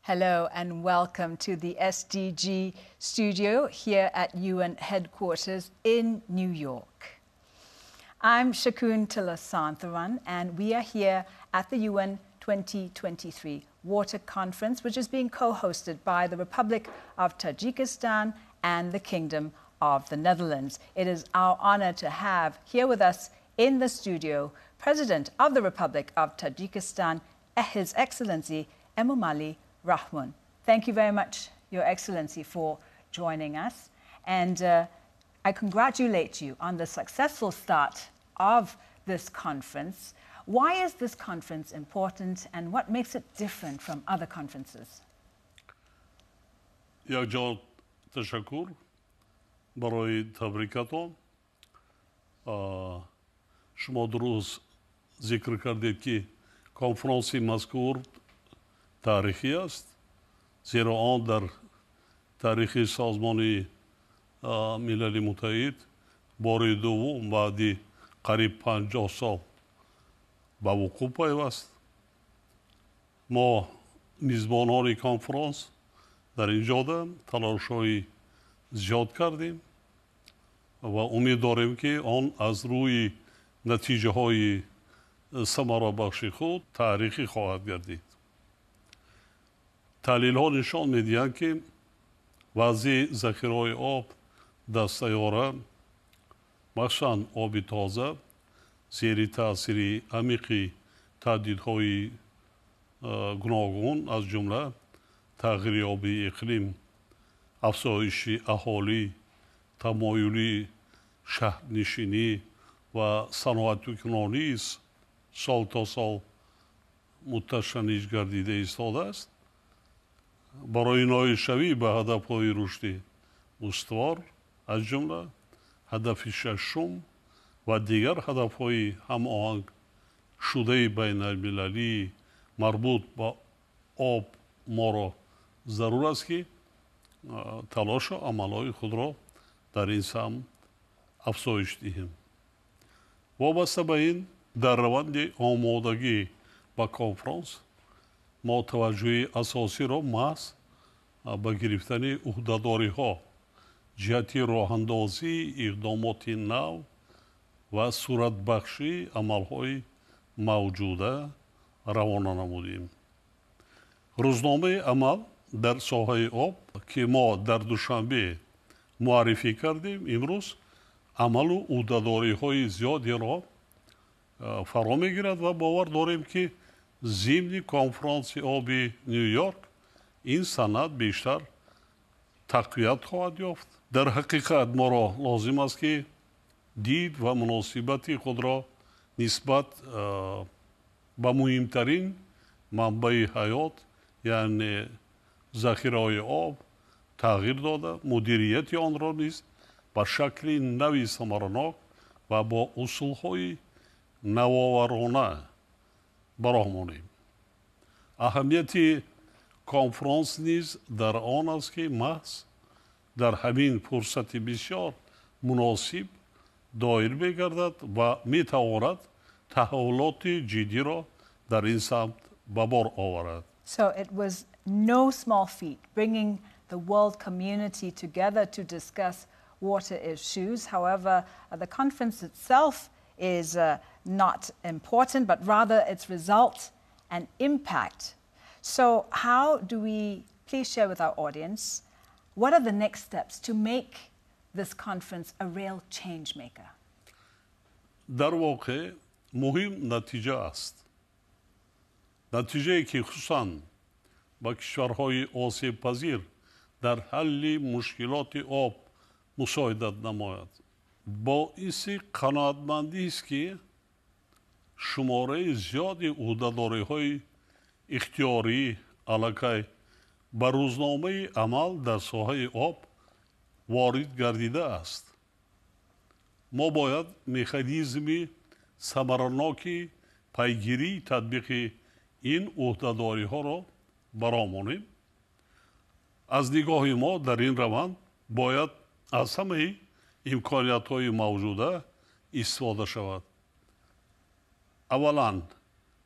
Hello and welcome to the SDG studio here at UN headquarters in New York. I'm Shakuntala Santharan and we are here at the UN 2023 Water Conference, which is being co-hosted by the Republic of Tajikistan and the Kingdom of the Netherlands. It is our honor to have here with us in the studio President of the Republic of Tajikistan, His Excellency Emomali Rahmon. Thank you very much, Your Excellency, for joining us. And I congratulate you on the successful start of this conference. Why is this conference important and what makes it different from other conferences? Якҷон ташаккур барои табрикатон. Шумо дуруст зикр кардед, ки конфронси мазкур таърихӣ аст, зеро он дар таърихи Созмони Милали Муттаҳид бори дуввум баъди қариб 50 сол ба вуқӯъ пайваст. Мо, мизбонони конфронс, дар ин ҷода талошҳои зиёд кардем ва умед дорем, ки он аз рӯи натиҷаҳои самарабахши худ таърихӣ хоҳад гардид. Таҳлилҳо нишон медиҳанд, ки вазъи захираҳои об дар сайёра, махсусан оби тоза, зери таъсири амиқи таҳдидҳои гуногун, аз ҷумла тағйирёбии иқлим, афзоиши аҳолӣ, тамоюли шаҳрнишинӣ ва саноатикунонӣ сол то сол муташанниҷ гардида истодааст. Барои ноилшавӣ ба ҳадафҳои рушди устувор, аз ҷумла ҳадафи шашум ва дигар ҳадафҳои ҳамоҳангшудаи байналмилалии марбут ба об, моро зарур аст, ки талошу амалҳои худро дар ин самт афзоиш диҳем. Вобаста ба ин, дар раванди омодагӣ ба конфронс мо таваҷҷӯҳи асосиро маҳз ба гирифтани ӯҳдадориҳо ҷиҳати роҳандозии иқдомоти нав ва суратбахшии амалҳои мавҷуда равона намудем. Рӯзномаи амал дар соҳаи об, ки мо дар Душанбе муаррифӣ кардем, имрӯз амалу ӯҳдадориҳои зиёдеро фаро мегирад ва бовар дорем, ки зимни конфронси оби Ню Йорк ин санад бештар тақвият хоҳад ёфт. Дар ҳақиқат, моро лозим аст, ки дид ва муносибати худро нисбат ба муҳимтарин манбаи ҳаёт, яъне захираҳои об, тағйир дода, мудирияти онро низ ба шакли нави самаранок ва бо усулҳои навоварона ба роҳ монем. Аҳамияти конфронс низ дар он аст, ки маҳз дар ҳамин фурсати бисёр муносиб доир мегардад ва метавонад таҳаввулоти ҷиддиро дар ин самт ба бор оварад. So it was no small feat bringing the world community together to discuss water issues. However, the conference itself is not important, but rather its result and impact. So, how do we, please share with our audience, what are the next steps to make this conference a real change maker? Дар воқеъ, муҳим натиҷа аст, натиҷае, ки хусусан ба кишварҳои осебпазир дар ҳалли мушкилоти об мусоидат намояд. Боиси қаноатмандист, ки шумораи зиёди ӯҳдадориҳои ихтиёрӣ аллакай ба рӯзномаи амал дар соҳаи об ворид гардидааст. Мо бояд механизми самараноки пайгирии татбиқи ин ӯҳдадориҳоро ба роҳ монем. Аз нигоҳи мо, дар ин раванд бояд аз ҳамаи имкониятҳои мавҷуда истифода шавад. Аввалан,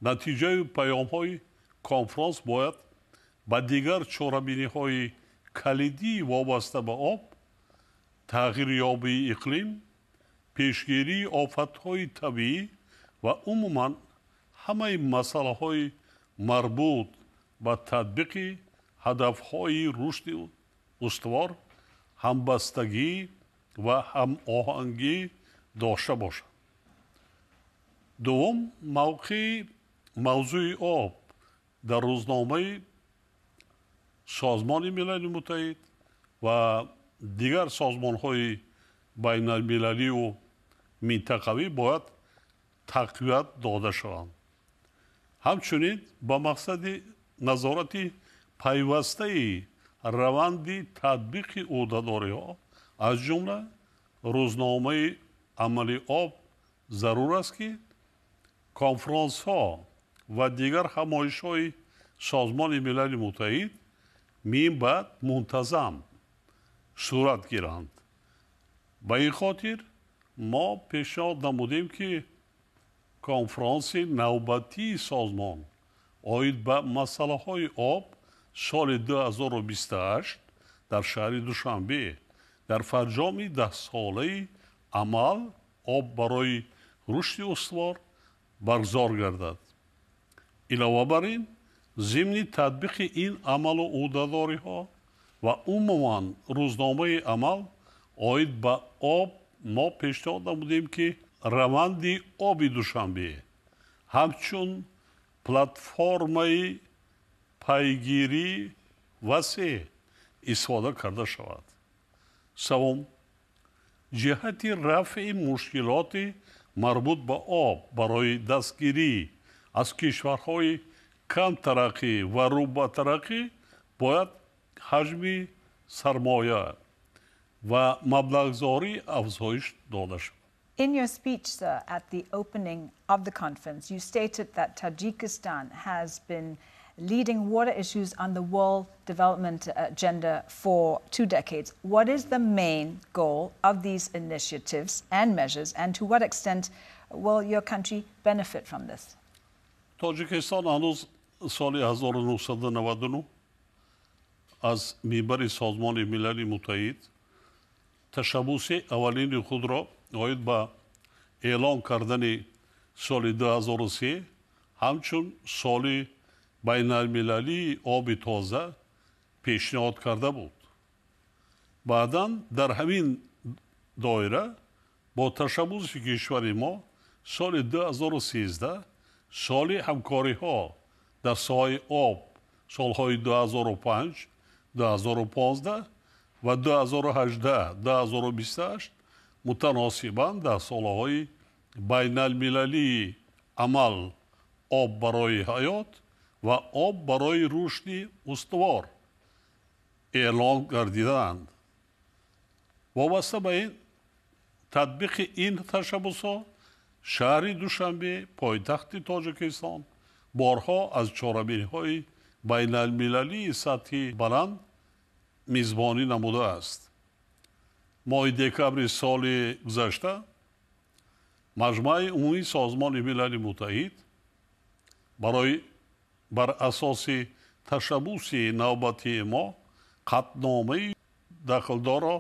натиҷаи паёмҳои конфронс бояд ба дигар чорабиниҳои калидии вобаста ба об, тағйирёбии иқлим, пешгирии офатҳои табиӣ ва умуман ҳамаи масъалаҳои марбут ба татбиқи ҳадафҳои рушди устувор ҳамбастагӣ ва ҳамоҳангӣ дошта бошад. Дуввум, мавқеи мавзӯи об дар рӯзномаи Созмони Милали Муттаҳид ва дигар созмонҳои байналмилалию минтақавӣ бояд тақвият дода шаванд. Ҳамчунин ба мақсади назорати пайвастаи раванди татбиқи ӯҳдадориҳо, аз ҷумла рӯзномаи амали об, зарур аст, ки конфронсҳо ва дигар ҳамоишҳои Созмони Милали Муттаҳид минбаъд мунтазам сурат гиранд. Ба ин хотир мо пешниҳод намудем, ки конфронси навбатии созмон оид ба масъалаҳои об соли 2028 дар шаҳри Душанбе дар фарҷоми даҳсолаи амал «Об барои рушди устувор» баргузор гардад. Илова бар ин, зимни татбиқи ин амалу ӯҳдадориҳо ва умуман рӯзномаи амал оид ба об мо пешниҳод намудем, ки раванди оби Душанбе ҳамчун платформаи пайгирӣ васеъ истифода карда шавад. Севум, ҷиҳати рафъи мушкилоти марбут ба об барои дастгирӣ аз кишварҳои камтараққӣ ва рӯ ба тараққӣ бояд ҳаҷми сармоя ва маблағгузорӣ афзоиш дода шавад. In your speech, sir, at the opening of the conference, you stated that Tajikistan has been leading water issues on the World Development Agenda for 2 decades. What is the main goal of these initiatives and measures, and to what extent will your country benefit from this? Тоҷикистон ҳанӯз соли 1999 аз минбари Созмони Милали Муттаҳид ташаббуси аввалини худро оид ба эълон кардани соли 2003 ҳамчун соли байналмилалии оби тоза пешниҳод карда буд. Баъдан дар ҳамин доира бо ташаббуси кишвари мо соли 2013 соли ҳамкориҳо дар соҳаи об солҳои 2005, 2015 ва 2018, 2028 мутаносибан дар солҳои байналмилалии амал «Об барои ҳаёт» ва «Об барои рушди устувор» эълон гардидаанд. Вобаста ба ин татбиқи ин ташаббусҳо шаҳри Душанбе, пойтахти Тоҷикистон, борҳо аз чорабиниҳои байналмилалии сатҳи баланд мизбонӣ намудааст. Моҳи декабри соли гузашта Маҷмӯаи умумии Созмони Милали Муттаҳид барои бар асоси ташаббуси навбатии мо қатъномаи дахлдорро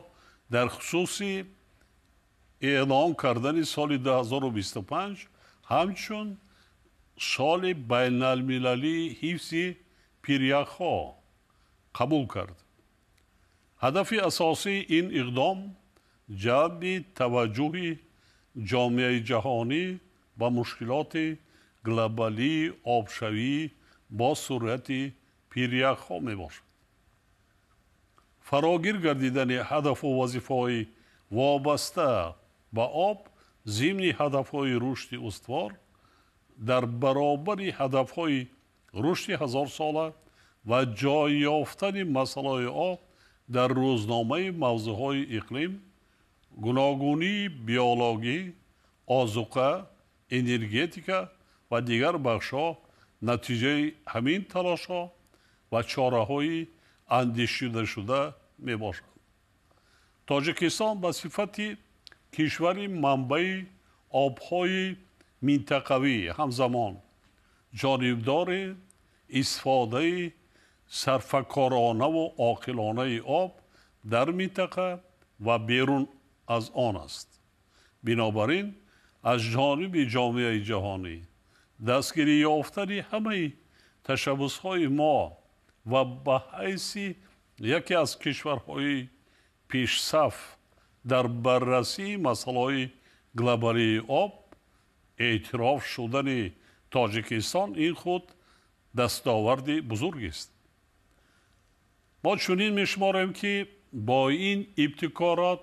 дар хусуси эълон кардани соли 2025 ҳамчун соли байналмилалии ҳифзи пиряхҳо қабул кард. Ҳадафи асосии ин иқдом ҷалби таваҷҷӯҳи ҷомеаи ҷаҳонӣ ба мушкилоти глобалии обшавӣ бо суръати пиряхҳо мебошад. Фарогир гардидани ҳадафу вазифаҳои вобаста ба об зимни ҳадафҳои рушди устувор дар баробари ҳадафҳои рушди ҳазорсола ва ҷой ёфтани масъалаҳои об дар рӯзномаи мавзӯъҳои иқлим, гуногунии биологӣ, озуқа, энергетика ва дигар бахшҳо натиҷаи ҳамин талошҳо ва чораҳои андешидашуда мебошанд. Тоҷикистон ба сифати кишвари манбаи обҳои минтақавӣ ҳамзамон ҷонибдори истифодаи Сарфакоронаву оқилонаи об дар минтақа ва берун аз он аст. Бинобар ин, аз ҷониби ҷомеаи ҷаҳонӣ дастгирӣ ёфтани ҳамаи ташаббусҳои мо ва ба ҳайси яке аз кишварҳои пешсаф дар баррасии масъалаҳои глобалии об эътироф шудани Тоҷикистон ин худ дастоварди бузургест. Мо чунин мешуморем, ки бо ин ибтикорот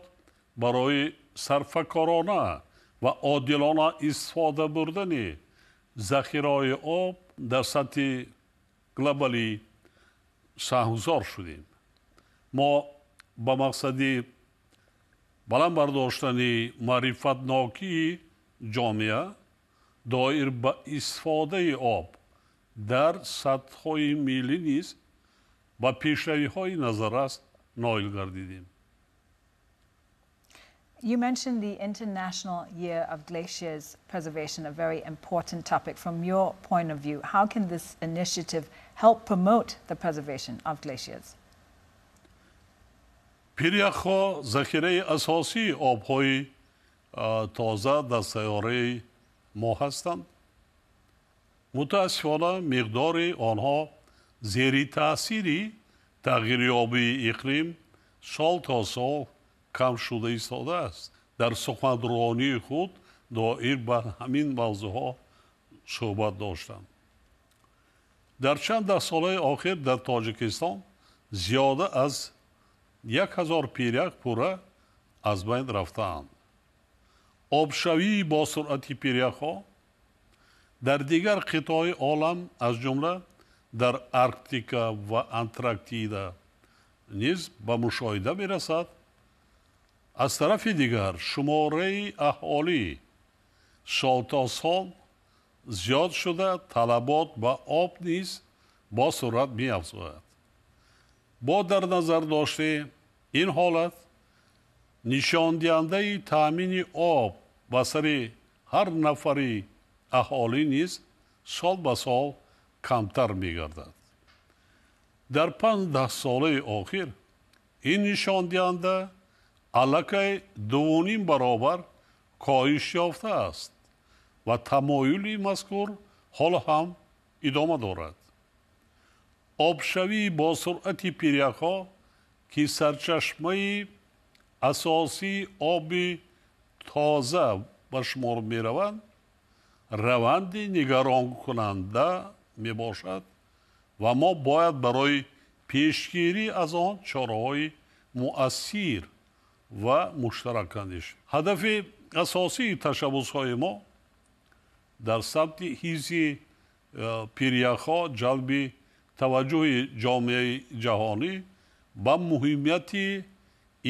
барои сарфакорона ва одилона истифода бурдани захираҳои об дар сатҳи глобалӣ саҳмгузор шудем. Мо ба мақсади баланд бардоштани маърифатнокии ҷомеа доир ба истифодаи об дар сатҳҳои миллӣ низ ба пешравиҳои назаррас ноил гардидем. You mentioned the International Year of Glaciers Preservation, a very important topic. From your point of view, how can this initiative help promote the preservation of glaciers? Пиряхҳо захираи асосии обҳои тоза дар сайёраи мо ҳастанд. Мутаассифона, миқдори онҳо зери таъсири тағйирёбии иқлим сол то сол кам шуда истодааст. Дар суханронии худ доир ба ҳамин мавзӯъҳо суҳбат доштам. Дар чанд даҳсолаи охир дар Тоҷикистон зиёда аз 1000 пирях пурра аз байн рафтаанд. Обшавии босуръати пиряхҳо дар дигар қитъаҳои олам, аз ҷумла дар Арктика ва Антарктида низ ба мушоҳида мерасад. Аз тарафи дигар, шумораи аҳолӣ сол то сол зиёд шуда, талабот ба об низ бо суръат меафзояд. Бо дар назар дошти ин ҳолат, нишондиҳандаи таъмини об ба сари ҳар нафари аҳолӣ низ сол ба сол камтар мегардад. Дар 5 даҳсолаи охир ин нишондиҳанда аллакай 2,5 баробар коҳиш ёфтааст ва тамоюли мазкур ҳоло ҳам идома дорад. Обшавии босуръати пиряхҳо, ки сарчашмаи асосии оби тоза ба шумор мераванд, раванди нигаронкунанда мебошад ва мо бояд барои пешгирӣ аз он чораҳои муассир ва муштарак андешем. Ҳадафи асосии ташаббусҳои мо дар самти ҳифзи пиряхҳо ҷалби таваҷҷӯҳи ҷомеаи ҷаҳонӣ ба муҳимияти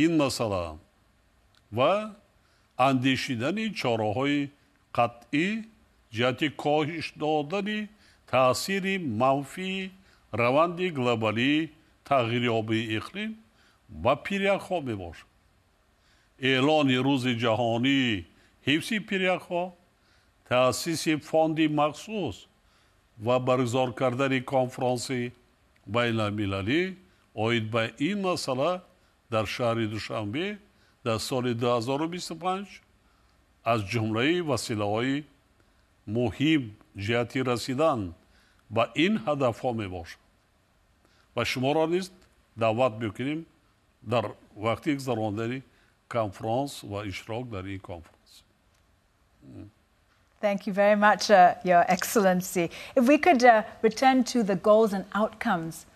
ин масъала ва андешидани чораҳои қатъӣ ҷиҳати коҳиш додани таъсири манфии раванди глобалии тағйирёбии иқлим ба пиряхҳо мебошад. Эълони Рӯзи ҷаҳонии ҳифзи пиряхҳо, таъсиси фонди махсус ва баргузор кардани конфронси байналмилалӣ оид ба ин масъала дар шаҳри Душанбе дар соли 2025 аз ҷумлаи василаҳои муҳим ҷиҳати расидан ба ин ҳадафҳо мебошад ва шуморо низ даъват мекунем дар вақти гузарондани конфронс ва иштирок дар ин конфронс. Thank you very much, Your Excellency. If we could return to the goals and outcomes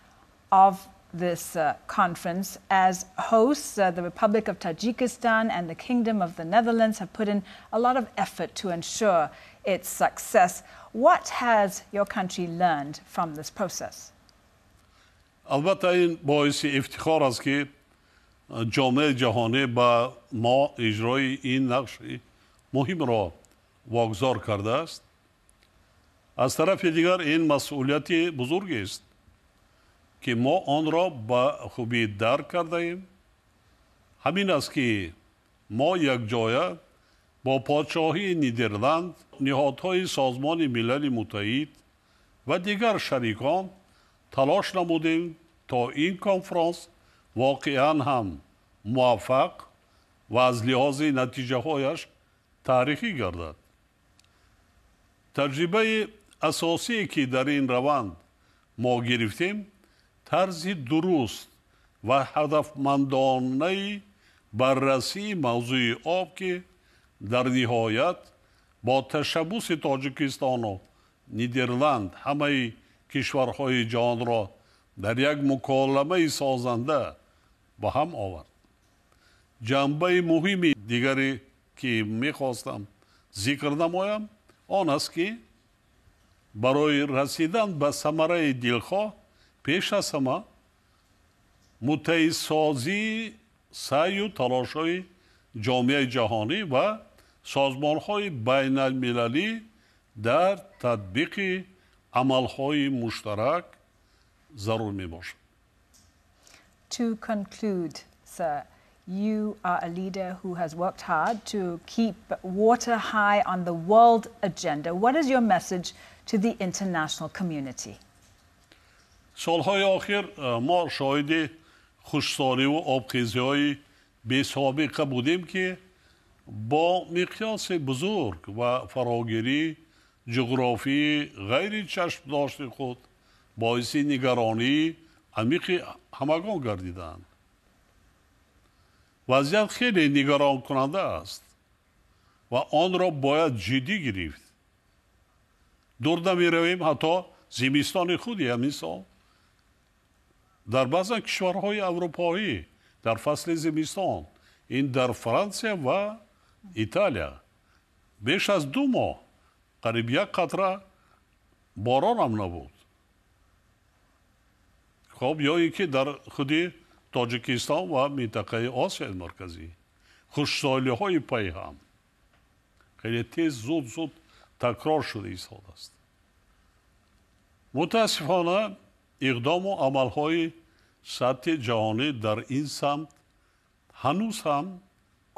of this conference. As hosts, the Republic of Tajikistan and the Kingdom of the Netherlands have put in a lot of effort to ensure its success. What has your country learned from this process? Албатта, ин боиси ифтихор аст, ки ҷомеаи ҷаҳонӣ ба мо иҷрои ин нақши муҳимро вогузор кардааст. Аз тарафи дигар, ин масъулияти бузургест, ки мо онро ба хубӣ дарк кардаем. Ҳамин аст, ки мо якҷоя бо Подшоҳии Нидерланд, ниҳодҳои Созмони Милали Муттаҳид ва дигар шарикон Талош намудем, то ин конфронс воқеан ҳам муваффақ ва аз лиҳози натиҷаҳояш таърихӣ гардад. Таҷрибаи асосие, ки дар ин раванд мо гирифтем, тарзи дуруст ва ҳадафмандонаи баррасии мавзӯи об, ки дар ниҳоят бо ташаббуси Тоҷикистону Нидерланд ҳамаи кишварҳои ҷаҳонро дар як муколамаи созанда ба ҳам овард. Ҷанбаи муҳими дигаре, ки мехостам зикр намоям, он аст, ки барои расидан ба самараи дилхоҳ пеш аз ҳама муттаҳидсозии саъю талошҳои ҷомеаи ҷаҳонӣ ва созмонҳои байналмилалӣ дар татбиқи амалҳои муштарак зарур мебошад. To conclude, sir, you are a leader who has worked hard to keep water high on the world agenda. What is your message to the international community? Солҳои охир мо шоҳиди хушксоливу обхезиҳои бесобиқа будем, ки бо миқёси бузург ва фарогирии ҷуғрофии ғайри чашмдошти худ боиси нигаронии амиқи ҳамагон гардиданд. Вазъият хеле нигаронкунанда аст ва онро бояд ҷиддӣ гирифт. Дур намеравем, ҳатто зимистони худи ҳамин сол дар баъзан кишварҳои аврупоӣ дар фасли зимистон, ин дар Франсия ва Италия, беш аз 2 моҳ қариб як қатра боронам набуд. Хоб, ё ин ки дар худи Тоҷикистон ва минтақаи Осиёи Марказӣ хушксолиҳои пайҳам хеле тез, зуд зуд такрор шуда истодааст. Мутаассифона, иқдому амалҳои сатҳи ҷаҳонӣ дар ин самт ҳанӯз ҳам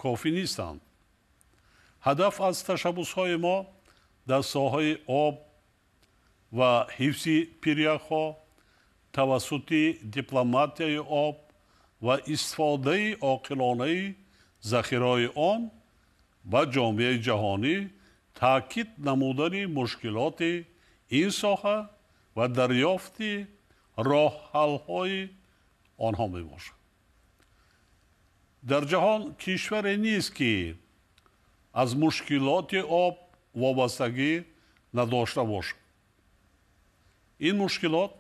кофӣ нестанд. Ҳадаф аз ташаббусҳои мо дар соҳаи об ва ҳифзи пиряхҳо тавассути дипломатияи об ва истифодаи оқилонаи захираҳои он ба ҷомеаи ҷаҳонӣ таъкид намудани мушкилоти ин соҳа ва дарёфти роҳҳалҳои онҳо мебошад. Дар ҷаҳон кишваре нест, ки аз мушкилоти об вобастагӣ надошта бошад. Ин мушкилот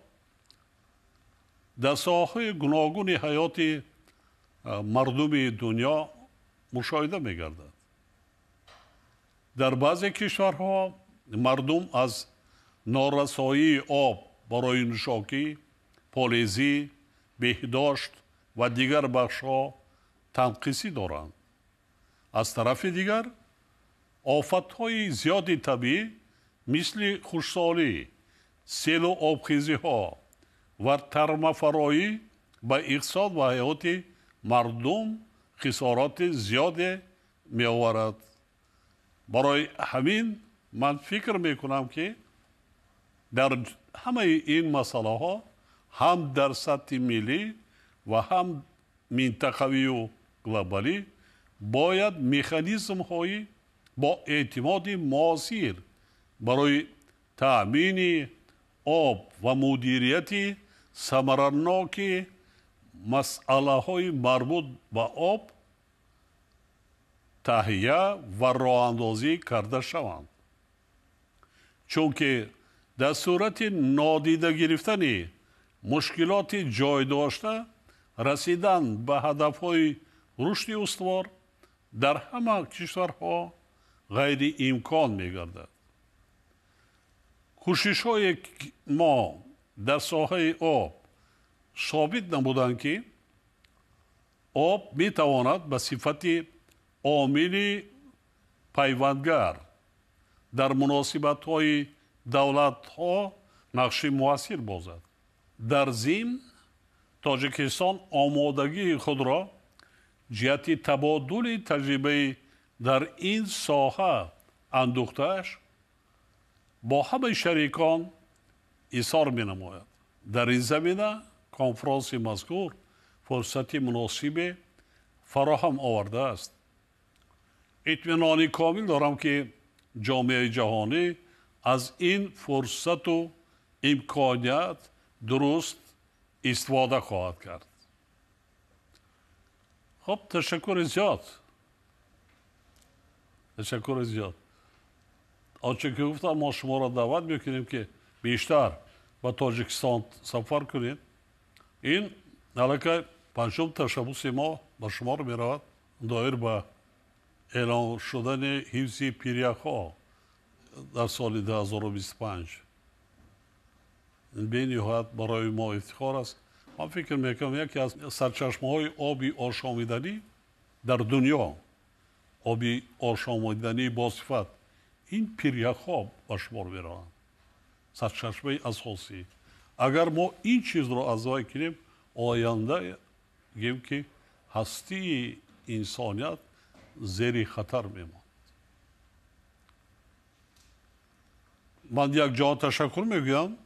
дар соҳаҳои гуногуни ҳаёти мардуми дунё мушоҳида мегардад. Дар баъзе кишварҳо мардум аз норасоии об барои нӯшокӣ, полезӣ, беҳдошт ва дигар бахшҳо танқисӣ доранд. Аз тарафи дигар, офатҳои зиёди табиӣ, мисли хушксолӣ, селу обхезиҳо ва тармафароӣ ба иқтисод ва ҳаёти мардум хисороти зиёде меоварад. Барои ҳамин ман фикр мекунам, ки дар ҳамаи ин масъалаҳо ҳам дар сатҳи миллӣ ва ҳам минтақавию глобалӣ бояд механизмҳои бо эътимоди муосир барои таъмини об ва мудирияти самараноки масъалаҳои марбут ба об таҳия ва роҳандозӣ карда шаванд, чунки дар сурати нодида гирифтани мушкилоти ҷой дошта расидан ба ҳадафҳои рушди устувор дар ҳама кишварҳо ғайриимкон мегардад. Кӯшишҳои мо дар соҳаи об собит намуданд, ки об метавонад ба сифати омили пайвандгар дар муносибатҳои давлатҳо нақши муассир бозад. Дар зимн, Тоҷикистон омодагии худро ҷиҳати табодули таҷрибаи дар ин соҳа андӯхтааш бо ҳамаи шарикон изҳор менамояд. Дар ин замина конфронси мазкур фурсати муносибе фароҳам овардааст. Итминони комил дорам, ки ҷомеаи ҷаҳонӣ аз ин фурсату имконият дуруст истифода хоҳад кард. Хуб, ташаккури зиёд. Ташаккури зиёд. Он чӣ ки гуфтам, мо шуморо даъват мекунем, ки бештар ба Тоҷикистон сафар кунед. Ин аллакай панҷум ташаббуси мо ба шумор меравад доир ба эълон шудани ҳифзи пиряхҳо дар соли 2025. Бениҳоят барои мо ифтихор аст. Ман фикр мекунам, яке аз сарчашмаҳои оби ошомиданӣ дар дунё, оби ошомидании босифат, ин пиряхҳо ба шумор мераванд, сарчашмаи асосӣ. Агар мо ин чизро аз вай кунем, оянда гӯем ки ҳастии инсоният зери хатар мемонад. Ман як ҷо ташаккур мегӯям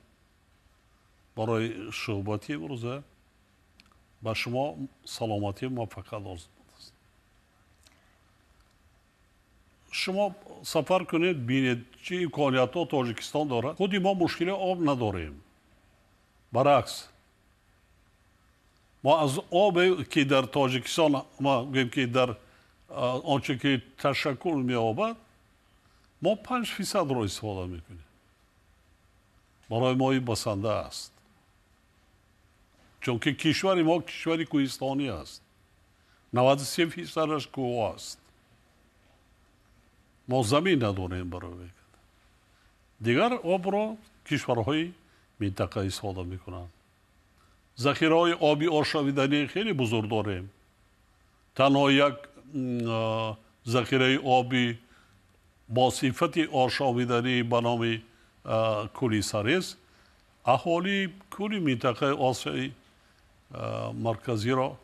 барои суҳбати имрӯза. Ба шумо саломатӣ, муваффақият орзу аст. Шумо сафар кунед, бинед, чӣ имкониятҳо Тоҷикистон дорад. Худи мо мушкили об надорем, баръакс, мо аз обе ки дар Тоҷикистон, ма гӯем ки дар он чӣ ки ташаккул меёбад, мо 5%-ро истифода мекунем. Барои мо ин басанда аст, чунки кишвари мо кишвари кӯҳистонӣ аст, 93%-аш кӯҳ аст. Мо замин надорем барои дигар обро кишварҳои минтақа истифода мекунанд. Захираҳои оби ошомиданӣ хеле бузург дорем. Танҳо як захираи оби бо сифати ошомиданӣ ба номи кӯли Сарез аҳолии кӯли минтақаи Осиёи Марказиро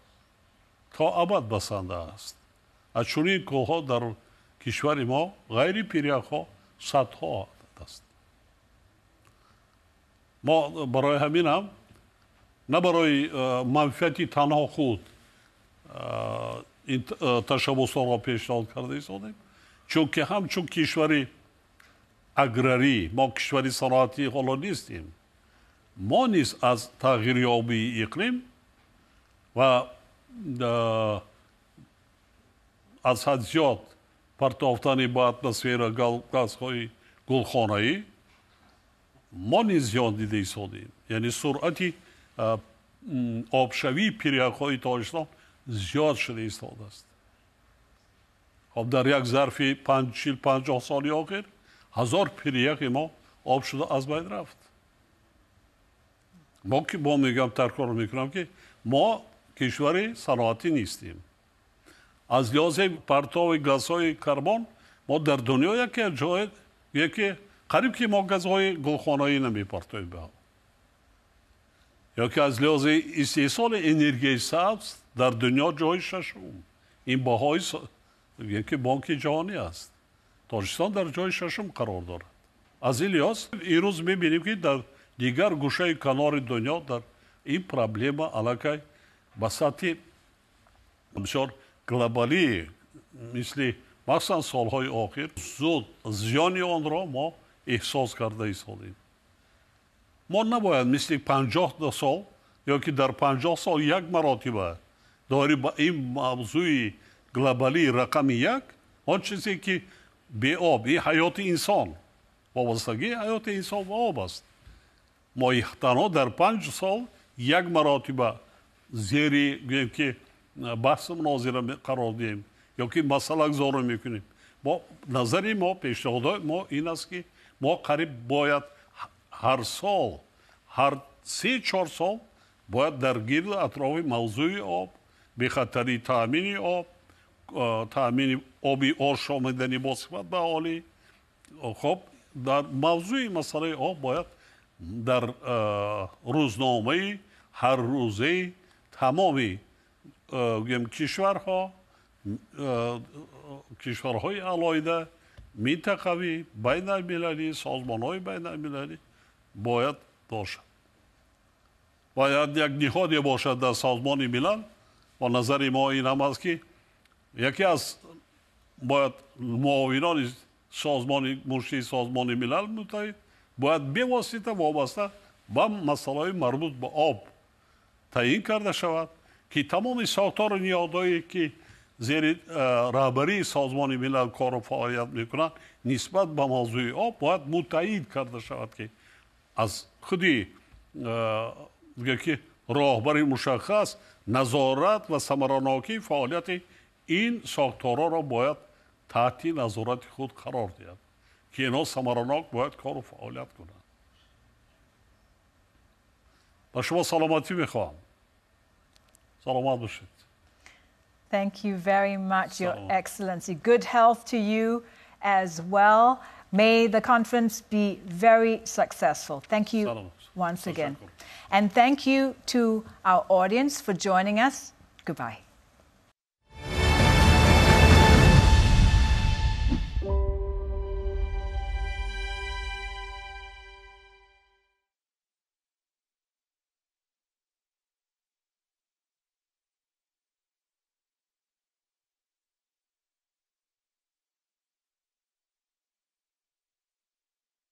то абад басанда аст. Аз чунин кӯҳҳо дар кишвари мо ғайри пиряхҳо садҳо аст. Мо барои ҳамин ҳам на барои манфиати танҳо худ ин ташаббусҳоро пешниҳод карда истодем, чунки ҳамчун кишвари аграрӣ, мо кишвари саноатӣ ҳоло нестем, мо низ аз тағйирёбии иқлим ва аз ҳад зиёд партофтани ба атмосфера газҳои гулхонаӣ мо низ зиён дида истодем. Яъне суръати обшавии пиряхҳои Тоҷикистон зиёд шуда истодааст. Хоб, дар як зарфи 40-50 соли охир 1000 пиряхи мо об шуда аз байн рафт. Мо ки бо мегӯям, такрор мекунам, ки мо кишвари саноатӣ нестем. Аз лиҳози партови газҳои карбон мо дар дунё яке ҷое яке қариб ки мо газҳои гулхонаӣ намепартоем ба ҳаво. Ё ки аз лиҳози истеҳсоли энергияи сабз дар дунё ҷои шашум. Ин баҳои ки Бонки Ҷаҳонӣ аст. Тоҷикистон дар ҷои шашум қарор дорад. Аз ин лиҳоз имрӯз мебинем, ки дар дигар гӯшаи канори дунё дар ин проблема аллакай ба сатҳи бисёр глобалӣ, мисли махсусан солҳои охир, зуд зиёни онро мо эҳсос карда истодем. Мо набояд мисли 50 сол ё ки дар 50 сол як маротиба доири ба ин мавзӯи глобалии рақами як, он чизе ки беоб, ин ҳаёти инсон, вобастагии ҳаёти инсон ба об аст. Мо танҳо дар 5 сол як маротиба зери, гӯем ки, баҳсу мунозира қарор диҳем ё ки масъалагузорӣ мекунем. Мо назари мо, пешниҳодҳои мо ин аст, ки мо қариб бояд ҳар сол, ҳар 3-4 сол бояд дар гирду атрофи мавзӯи об, бехатарии таъмини об, таъмини оби ошомиданӣ босифат ба аҳолӣ, хоб, дар мавзӯи масъалаи об бояд дар рӯзномаи ҳаррӯзаи тамоми, гӯем, кишварҳо, кишварҳои алоҳида, минтақавӣ, байналмилалӣ, созмонҳои байналмилалӣ бояд бошад. Бояд як ниҳоде бошад дар Созмони Милал ва назари мо ин ҳам аст, ки яке аз бояд муовинони созмони муншии Созмони Милал Муттаҳид бояд бевосита вобаста ба масъалаҳои марбут ба об таъин карда шавад, ки тамоми сохтору ниҳодҳое, ки зери раҳбарии Созмони Милал кору фаъолият мекунанд, нисбат ба мавзӯи об бояд муттаҳид карда шавад, ки аз худи ки роҳбари мушаххас назорат ва самаранокии фаъолияти ин сохторҳоро бояд таҳти назорати худ қарор диҳад, ки инҳо самаранок бояд кору фаъолият кунанд. Ба шумо саломатӣ мехоҳам. Саломат бошед. Thank you very much, Your Excellency. Good health to you as well. May the conference be very successful. Thank you once again. And thank you to our audience for joining us. Goodbye.